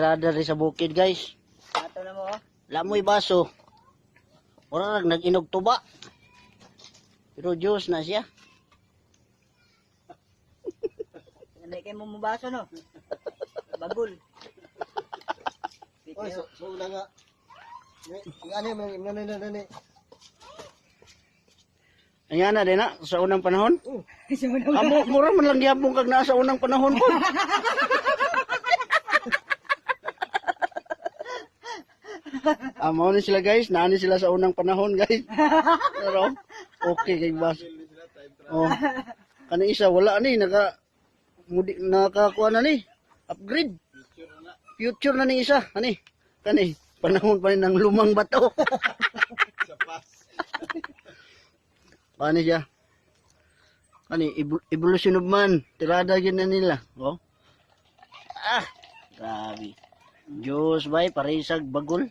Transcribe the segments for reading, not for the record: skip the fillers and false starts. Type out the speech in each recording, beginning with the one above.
tirada rin sa bukid, guys. Ato na mo, oh. Lamoy baso. Ora nag nag-inog tuba. Pero juice na siya. Hindi kayo mumubaso, no? Bagul. Oy, so una nga. Nga ani man nga na na. Ang na din na sa unang panahon. Sa unang Amo mura man lang gyapon kag naa sa unang panahon po. Amo ni sila, guys, naani sila sa unang panahon, guys. Pero okay kay bas. Oh. Kani isa wala ni naka mudi nakakuha na ni. Upgrade. Future na ni isa. Ani kani panahon pa ni ng lumang bato. Sa pas. Paano siya? Kani evolution of man, tirada gyud na nila, oh. Ah, grabe. Diyos bay parisag bagol.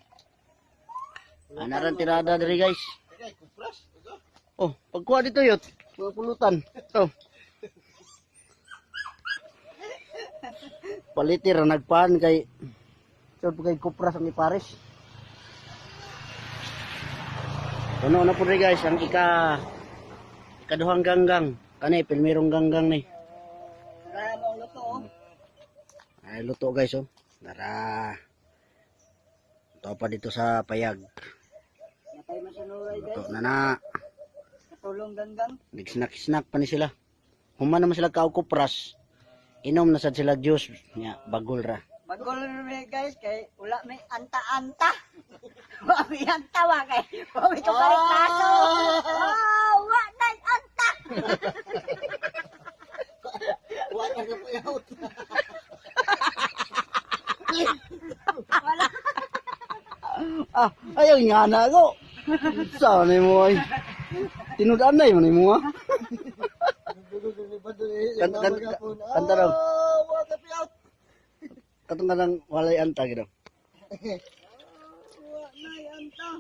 Anaran tirada diri, guys. Kay kupras. Oh, pagkuha dito yot, mga pulutan. Oh. Palitir ra nagpaan kay so kay kupras ang ipares. Puno na po rin, guys, ang ikaduhang ganggang. Kani pilmirong ganggang ni. Wala mo ang luto, oh. Ay luto, guys, oh. Tara. Ito pa dito sa payag. Napay masunuray, guys. Luto na na. Katulong ganggang. Nag-snack-snack pa ni sila. Human naman sila kaog kupras. Inom na sad sila juice nya bagol ra. Bagol na may, guys, kay wala may anta-anta. Wa may anta wa kay. Wa may tukarik baso. Oh, wa na anta. Wa ka na payaw. Ah, ayaw nga na ako. Sa ni mo ay. Tinud-an na yun mo ah. Kanta raw. Wa ka payaw. Katong ka lang walay anta gid. Wa na anta.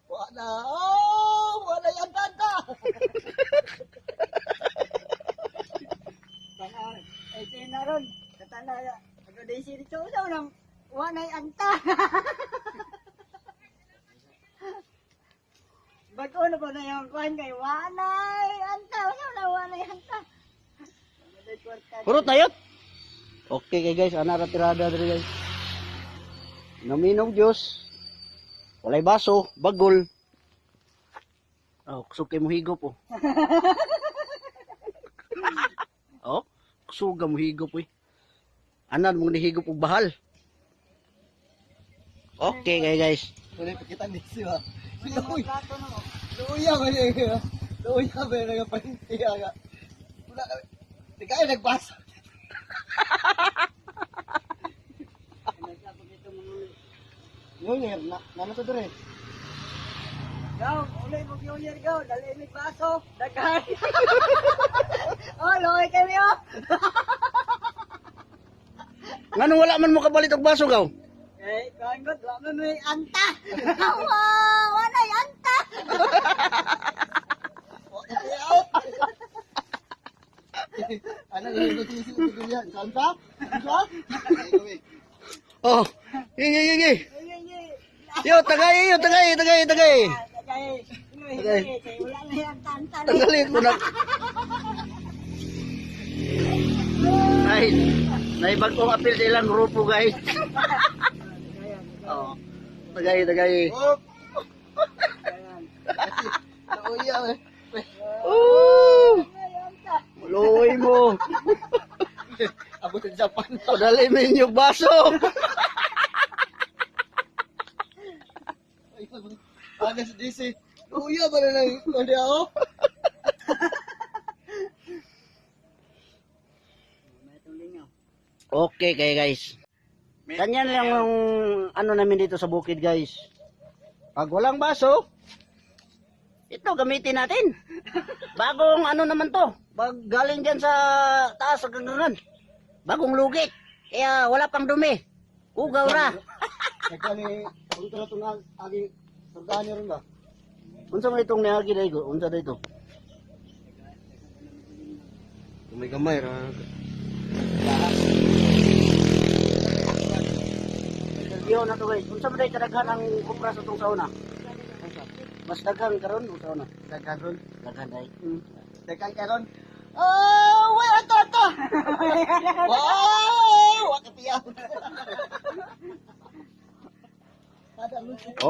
Wa na. Oh, wa na yan tanta. Baka ay sino ron. Katana ako day si dito sa unang wa na anta. Bago na po na yung kuhan kay wa na anta. Wa na wa na anta. Purot na yun. Okay kay guys, ana ra tirada diri, guys. Naminog juice. Walay baso, bagol. Oh, kusog kay mo higop, oh. Oh, kusog mo higop oy. Anan mo ni higop og bahal. Okay kay guys. Wala pa kita ni siya. Luoy. Luoy ba niya? Luoy ba niya nagapantiya ka? Wala ka. Di kayo nagbasa. Yun, na nano to dire? Gaw, uli mo gyuyer gaw, dali mi baso, daghan. Oh, loy kami oh. Nganong wala man mo kapalit og baso gaw? Eh, kuhan ko, wa man may anta. Wa, wa na anta. Out. Ano yung nagsisi ko diyan? Kanta? Kanta? Oh, gingi gingi. Ay, ay, ay. Yo, tagay, yo, tagay, tagay, tagay. Tagay. Tagay. Wala na yung anta. Tanggalin ko na. Ay, naibagong apel sa ilang grupo, guys. Oo. Tagay, tagay. Oh. Luoy eh. Oh! Luoy mo. Abot sa Japan. Padali mo inyong baso. Ano si DC? Luoy ba na lang? Kundi ako? Okay kay guys. Ganyan lang ang ano namin dito sa bukid, guys. Pag walang baso, ito gamitin natin. Bagong ano naman to. Bag galing dyan sa taas sa ganggangan. Bagong lugit. Kaya wala pang dumi. Ugaw ra. Nagkani, kung ito na itong agi, sardaan niyo rin ba? Unsa man itong niagi dai ko? Unsa dito? May gamay ra. Video na to, guys. Unsa man day kadaghan ang kopra sa tong sauna? Mas daghan karon o sauna? Daghan ron. Daghan day. Daghan karon. Oh, wala anta anta. Wow, wa ka piyaw.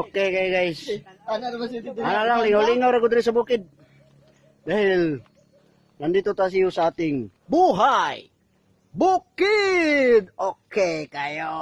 Okay kay guys. Ano naman siya dito? Ano lang, lingaw-lingaw ra ko diri sa bukid. Dahil nandito tayo sa ating buhay bukid. Okay kayo.